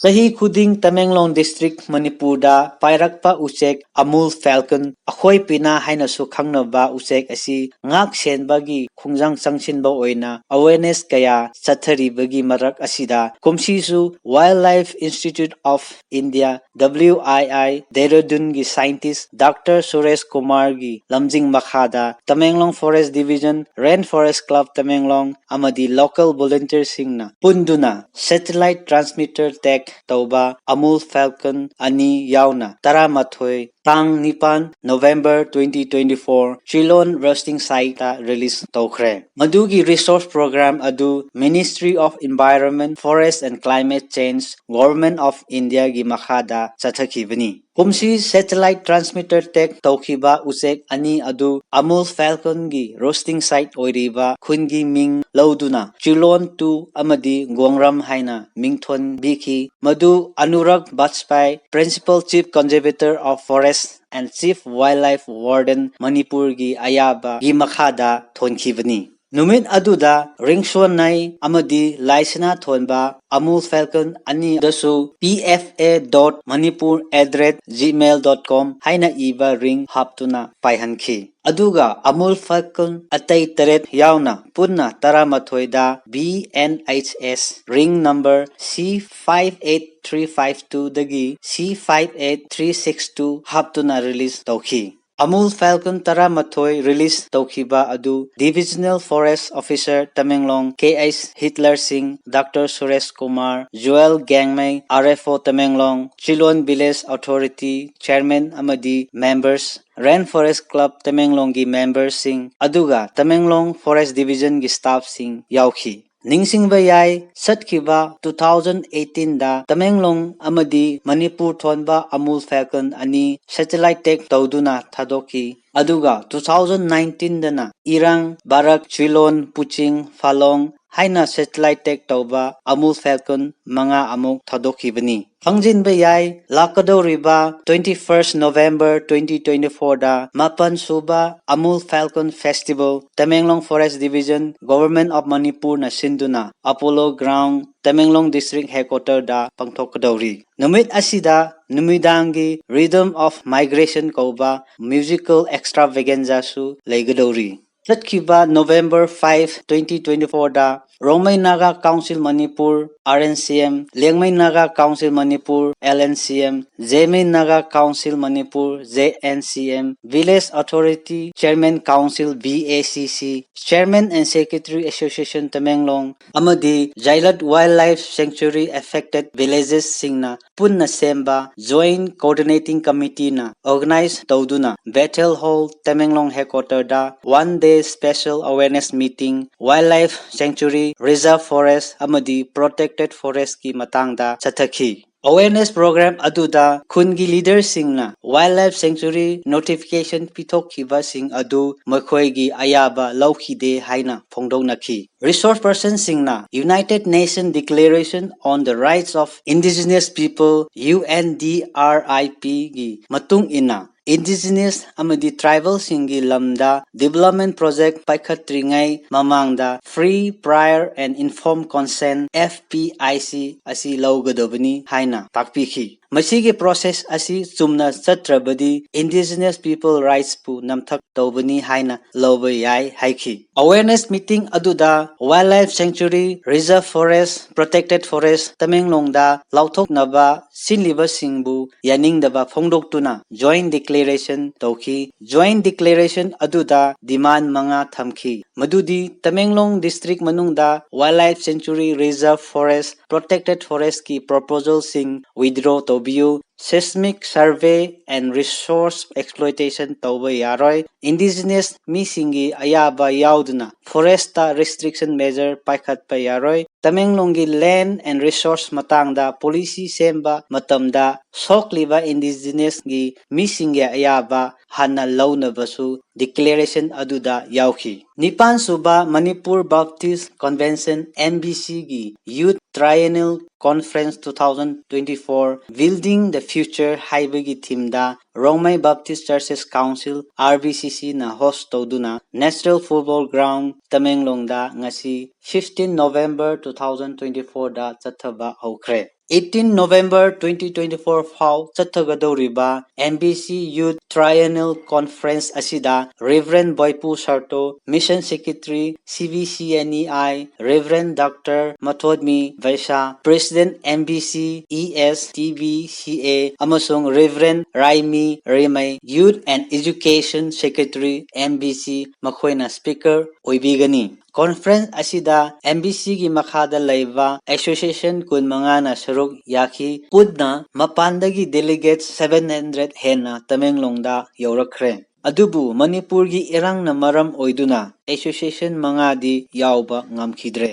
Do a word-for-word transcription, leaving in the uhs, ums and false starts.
ꯆꯍꯤ ꯈꯨꯗꯤꯡ ꯇꯃꯦꯡꯂꯣꯡ ꯗꯤꯁꯇ꯭ꯔꯤꯛ, ꯃꯅꯤꯄꯨꯔꯗ ꯄꯥꯏꯔꯛꯄ ꯎꯆꯦꯛ ꯑꯃꯨꯜ ꯐꯦꯜꯀꯟ, ꯑꯩꯈꯣꯏ ꯄꯤꯅꯥ ꯍꯥꯏꯅꯁꯨ ꯈꯪꯅꯕ ꯎꯆꯦꯛ ꯑꯁꯤ ꯉꯥꯛ ꯁꯦꯟꯕꯒꯤ ꯈꯣꯡꯖꯪ ꯆꯪꯁꯤꯟꯕ ꯑꯣꯏꯅ ꯑꯋꯦꯔꯅꯦꯁ ꯀꯌꯥ ꯆꯠꯊꯔꯤꯕꯒꯤ ꯃꯔꯛ ꯑꯁꯤꯗ, ꯀꯨꯝꯁꯤꯁꯨ Wildlife Institute of India, W I I, ꯗꯦꯍꯔꯥꯗꯨꯟꯒꯤ ꯁꯥꯏꯟꯇꯤꯁ ꯗꯥꯛꯇꯔ ꯁꯨꯔꯦꯁ ꯀꯨꯃꯥꯔꯒꯤ ꯂꯝꯖꯤꯡ ꯃꯈꯥꯗ Tamenglong forest division, rain forest club Tamenglong ꯑꯃꯗꯤ ꯂꯣꯀꯦꯜ ꯚꯣꯂꯨꯟꯇꯤꯌꯔꯁꯤꯡꯅ ꯄꯨꯟꯗꯨꯅ ꯁꯦꯇꯦꯂꯥꯏꯠ ꯇ꯭ꯔꯥꯟꯁꯃꯤꯇꯔ ꯇꯦꯒ ꯇꯧꯕ ꯑꯃꯨꯜ ꯐꯦꯜꯀꯟ ꯑꯅꯤ ꯌꯥꯎꯅ ꯇꯔꯥꯃꯥꯊꯣꯏ, ꯇꯥꯡ ꯅꯤꯄꯥꯟ November twenty twenty-four, ꯆꯤꯂꯣꯟ ꯔꯣꯁꯇꯤꯡ ꯁꯥꯏꯠꯇ ꯔꯤꯂꯤꯖ ꯇꯧꯈ꯭ꯔꯦ꯫ ꯃꯗꯨꯒꯤ ꯔꯤꯁꯔꯁ ꯄ꯭ꯔꯣꯒ꯭ꯔꯥꯝ ꯑꯗꯨ Ministry of Environment, Forest and Climate Change, Government of Indiaꯒꯤ ꯃꯈꯥꯗ ꯆꯠꯊꯈꯤꯕꯅꯤ꯫ ꯀꯨꯝꯁꯤ ꯁꯦꯇꯦꯂꯥꯏꯠ ꯇ꯭ꯔꯥꯟꯁꯃꯤꯇꯔ ꯇꯦꯒ ꯇꯧꯈꯤꯕ ꯎꯆꯦꯛ ꯑꯅꯤ ꯑꯗꯨ ꯑꯃꯨꯜ ꯐꯦꯜꯀꯟꯒꯤ ꯔꯣꯁꯇꯤꯡ ꯁꯥꯏꯠ ꯑꯣꯏꯔꯤꯕ ꯈꯨꯟꯒꯤ ꯃꯤꯡ ꯂꯧꯗꯨꯅ ꯆꯤꯂꯣꯟ ꯇꯨ ꯑꯃꯗꯤ ꯒꯣꯡꯔꯝ ꯍꯥꯏꯅ ꯃꯤꯡꯊꯣꯟꯕꯤꯈꯤ꯫ ꯃꯗꯨ Anurag ꯕꯥꯖꯄꯥꯏ, Principal Chief Conservator of Forest and Chief Wildlife Warden, ꯃꯅꯤꯄꯨꯔꯒꯤ ꯑꯌꯥꯕꯒꯤ ꯃꯈꯥꯗ ꯊꯣꯟꯈꯤꯕꯅꯤ꯫ ꯅꯨꯃꯤꯠ ꯑꯗꯨꯗ ꯔꯤꯡꯁꯣꯟꯅꯩ ꯑꯃꯗꯤ ꯂꯥꯏꯁꯅꯥ ꯊꯣꯟꯕ ꯑꯃꯨꯜ ꯐꯦꯜꯀꯟ ꯑꯅꯤꯗꯁꯨ P F A dot manipur at the rate gmail dot com ꯍꯥꯏꯅ ꯏꯕ ꯔꯤꯡ ꯍꯥꯞꯇꯨꯅ ꯄꯥꯏꯍꯟꯈꯤ꯫ ꯑꯗꯨꯒ ꯑꯃꯨꯜ ꯐꯦꯜꯀꯟ ꯑꯇꯩ ꯇꯔꯦꯠ ꯌꯥꯎꯅ ꯄꯨꯟꯅ ꯇꯔꯥꯃꯥꯊꯣꯏꯗ B N H S ring number C five eight three five two ꯗꯒꯤ C five eight three six two ꯍꯥꯞꯇꯨꯅ ꯔꯤꯂꯤꯖ ꯇꯧꯈꯤ꯫ ꯑꯃꯨꯜ ꯐꯦꯜꯀꯟ ꯇꯔꯥꯃꯥꯊꯣꯏ ꯔꯤꯂꯤꯖ ꯇꯧꯈꯤꯕ ꯑꯗꯨ Divisional Forest Officer Tamenglong K H Hitler Singh, doctor Suresh Kumar, Juel Gangmei, R F O Tamenglong, Chilon Village Authority Chairman ꯑꯃꯗꯤ members, Rain Forest Club ꯇꯃꯦꯡꯂꯣꯡꯒꯤ memberꯁꯤꯡ, ꯑꯗꯨꯒ ꯇꯃꯦꯡꯂꯣꯡ Forest Divisionꯒꯤ staffꯁꯤꯡ ꯌꯥꯎꯈꯤ꯫ ꯅꯤꯡꯁꯤꯡꯕ ꯌꯥꯏ, ꯆꯠꯈꯤꯕ two thousand eighteenꯗ ꯇꯃꯦꯡꯂꯣꯡ ꯑꯃꯗꯤ ꯃꯅꯤꯄꯨꯔ ꯊꯣꯟꯕ ꯑꯃꯨꯜ ꯐꯦꯜꯀꯟ ꯑꯅꯤ ꯁꯦꯇꯦꯂꯥꯏꯠ ꯇꯦꯒ ꯇꯧꯗꯨꯅ ꯊꯥꯗꯣꯛꯈꯤ꯫ ꯑꯗꯨꯒ two thousand nineteenꯗꯅ ꯏꯔꯥꯡ, ꯕꯥꯔꯛ, ꯆꯤꯂꯣꯟ, ꯄꯨꯆꯤꯡ, ꯐꯥꯂꯣꯡ, ꯍꯥꯏꯅ ꯁꯦꯇꯦꯂꯥꯏꯠ ꯇꯦꯛ ꯇꯧꯕ ꯑꯃꯨꯜ ꯐꯦꯜꯀꯟ ꯃꯉꯥ ꯑꯃꯨꯛ ꯊꯥꯗꯣꯛꯈꯤꯕꯅꯤ꯫ ꯈꯪꯖꯤꯟꯕ ꯌꯥꯏ, ꯂꯥꯛꯀꯗꯧꯔꯤꯕ twenty first November twenty twenty fourꯗ ꯃꯥꯄꯟ ꯁꯨꯕ ꯑꯃꯨꯜ ꯐꯦꯜꯀꯟ festival Tamenglong forest division, government of ꯃꯅꯤꯄꯨꯔꯅ ꯁꯤꯟꯗꯨꯅ ꯑꯄꯣꯂꯣ ꯒ꯭ꯔꯥꯎꯟ, ꯇꯃꯦꯡꯂꯣꯡ ꯗꯤꯁꯇ꯭ꯔꯤꯛ ꯍꯦꯗꯀ꯭ꯋꯥꯇꯔꯗ ꯄꯥꯡꯊꯣꯛꯀꯗꯧꯔꯤ꯫ ꯅꯨꯃꯤꯠ ꯑꯁꯤꯗ ꯅꯨꯃꯤꯗꯥꯡꯒꯤ Rhythm of Migration ꯀꯧꯕ ꯃ꯭ꯌꯨꯖꯤꯀꯦꯜ ꯑꯦꯛꯁꯇ꯭ꯔꯥꯚꯦꯒꯦꯟꯖꯥꯁꯨ ꯂꯩꯒꯗꯧꯔꯤ꯫ ꯆꯠꯈꯤꯕ November five, twenty twenty fourda Rongmei Naga Council Manipur, R N C M, Liangmei Naga Council Manipur, L N C M, Zeme Naga Council Manipur, Z N C M, Village Authority Chairman Council, V A C C, Chairman and Secretary Association Tamenglong, ꯑꯃꯗꯤ Jailat Wildlife Sanctuary Affected Villages ꯁꯤꯡꯅ ꯄꯨꯟꯅ ꯁꯦꯝꯕ Joint Coordinating Committeeꯅ organize ꯇꯧꯗꯨꯅ Bethel Hall, Tamenglong Headquarterꯗ One Day Special Awareness Meeting, Wildlife Sanctuary, Reserve Forest ꯑꯃꯗꯤ Protected Forestꯀꯤ ꯃꯇꯥꯡꯗ ꯆꯠꯊꯈꯤ꯫ Awareness program ꯑꯗꯨꯗ ꯈꯨꯟꯒꯤ leaderꯁꯤꯡꯅ Wildlife Sanctuary notification ꯄꯤꯊꯣꯛꯈꯤꯕꯁꯤꯡ ꯑꯗꯨ ꯃꯈꯣꯏꯒꯤ ꯑꯌꯥꯕ ꯂꯧꯈꯤꯗꯦ ꯍꯥꯏꯅ ꯐꯣꯡꯗꯣꯛꯅꯈꯤ꯫ Resource personꯁꯤꯡꯅ United Nations Declaration on the Rights of Indigenous People, U N D R I P ꯒꯤ ꯃꯇꯨꯡ ꯏꯟꯅ, indigenous ꯑꯃꯗꯤ tribalꯁꯤꯡꯒꯤ ꯂꯝꯗ development project ꯄꯥꯏꯈꯠꯇ꯭ꯔꯤꯉꯩ ꯃꯃꯥꯡꯗ free, prior and informed consent, F P I C, ꯑꯁꯤ ꯂꯧꯒꯗꯕꯅꯤ ꯍꯥꯏꯅ ꯇꯥꯛꯄꯤꯈꯤ꯫ ꯃꯁꯤꯒꯤ process ꯑꯁꯤ ꯆꯨꯝꯅ ꯆꯠꯇ꯭ꯔꯕꯗꯤ indigenous people rightsꯄꯨ ꯅꯝꯊꯛ ꯇꯧꯕꯅꯤ ꯍꯥꯏꯅ ꯂꯧꯕ ꯌꯥꯏ ꯍꯥꯏꯈꯤ꯫ Awareness meeting ꯑꯗꯨꯗ Wildlife Sanctuary, Reserve Forest, Protected Forest ꯇꯃꯦꯡꯂꯣꯡꯗ ꯂꯥꯎꯊꯣꯛꯅꯕ ꯁꯤꯜꯂꯤꯕꯁꯤꯡꯕꯨ ꯌꯥꯅꯤꯡꯗꯕ ꯐꯣꯡꯗꯣꯛꯇꯨꯅ Joint Declaration ꯇꯧꯈꯤ꯫ Joint Declaration ꯑꯗꯨꯗ demand ꯃꯉꯥ ꯊꯝꯈꯤ, ꯃꯗꯨꯗꯤ ꯇꯃꯦꯡꯂꯣꯡ ꯗꯤꯁꯇ꯭ꯔꯤꯛ ꯃꯅꯨꯡꯗ Wildlife Sanctuary, Reserve Forest, Protected Forestꯀꯤ proposalꯁꯤꯡ withdraw ꯇꯧꯕꯤꯌꯨ, seismic survey and resource exploitation ꯇꯧꯕ ꯌꯥꯔꯣꯏ꯫ Indigenous ꯃꯤꯁꯤꯡꯒꯤ ꯑꯌꯥꯕ ꯌꯥꯎꯗꯅ forest ꯇ restriction measure ꯄꯥꯏꯈꯠꯄ ꯌꯥꯔꯣꯏ꯫ ꯇꯃꯦꯡꯂꯣꯡꯒꯤ land and resource ꯃꯇꯥꯡꯗ policy ꯁꯦꯝꯕ ꯃꯇꯝꯗ ꯁꯣꯛꯂꯤꯕ Indigenous ꯀꯤ ꯃꯤꯁꯤꯡꯒꯤ ꯑꯌꯥꯕ ꯍꯥꯟꯅ ꯂꯧꯅꯕꯁꯨ declaration ꯑꯗꯨꯗ ꯌꯥꯎꯈꯤ꯫ ꯅꯤꯄꯥꯟ ꯁꯨꯕ Manipur Baptist Convention, M B C ꯒꯤ Youth Triennial Conference two thousand twenty-four, Building the Future ꯍꯥꯏꯕꯒꯤ theme ꯗ Rongmei Baptist Churches Council, R B C C ꯅ host ꯇꯧꯗꯨꯅ National Football Ground, ꯇꯃꯦꯡꯂꯣꯡꯗ ꯉꯁꯤ fifteen November two thousand twenty-four ꯗ ꯆꯠꯊꯕ ꯍꯧꯈ꯭ꯔꯦ꯫ Eighteen November twenty twenty-four ꯐꯥꯎ ꯆꯠꯊꯒꯗꯧꯔꯤꯕ M B C Youth Triennial Conference ꯑꯁꯤꯗ Reverend ꯕꯣꯏꯄꯨ ꯁꯥꯔꯇꯣ, Mission Secretary, C V C N E I, Reverend Doctor ꯃꯊꯣꯠꯃꯤ ꯕꯩꯁꯥ, President, M B C, E S T B C A, ꯑꯃꯁꯨꯡ Reverend ꯔꯥꯏꯃꯤ ꯔꯤꯃꯩ, Youth and Education Secretary, M B C, ꯃꯈꯣꯏꯅ speaker ꯑꯣꯏꯕꯤꯒꯅꯤ꯫ Conference ꯑꯁꯤꯗ M B C ꯒꯤ ꯃꯈꯥꯗ ꯂꯩꯕ association ꯀꯨꯟꯃꯉꯥꯅ ꯁꯔꯨꯛ ꯌꯥꯈꯤ꯫ ꯄꯨꯟꯅ ꯃꯄꯥꯟꯗꯒꯤ delegates seven hundred ꯍꯦꯟꯅ ꯇꯃꯦꯡꯂꯣꯡꯗ ꯌꯧꯔꯛꯈ꯭ꯔꯦ꯫ ꯑꯗꯨꯕꯨ ꯃꯅꯤꯄꯨꯔꯒꯤ ꯏꯔꯥꯡꯅ ꯃꯔꯝ ꯑꯣꯏꯗꯨꯅ association ꯃꯉꯥꯗꯤ ꯌꯥꯎꯕ ꯉꯝꯈꯤꯗ꯭ꯔꯦ꯫